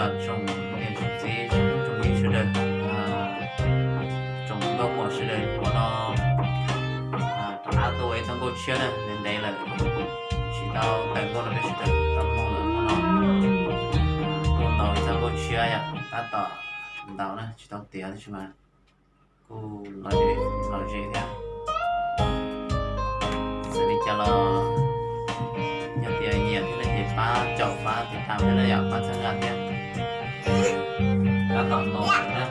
Tsoom niam tsoom txiv tsoom phooj tsoom ywg sawv daws, tsoom nkauj muam sawv daws, hnub no rov qab tuaj ua ib txoj nkauj tshiab na, ntev ntev lawm tsis tau tawm nkauj rau peb sawv daws tau mloog lawm, hnub no tuaj ntaus ib txoj nkauj tshiab yom, tab tom ntaus na, tsis tau tiav tab sis mas kuj lom zem thiab. Txawm li cas los yog tias nyiam thiab no ces pab caum pab tiv tam thiab na yom, pab txhawb nqa thiab. Tab tom ntaus na.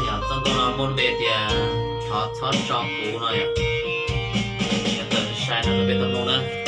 Yog txoj nkauj no muaj npe tias Thov Txhob Tso Kuv no yom. Yog tawm sai no rau peb tau mloog na.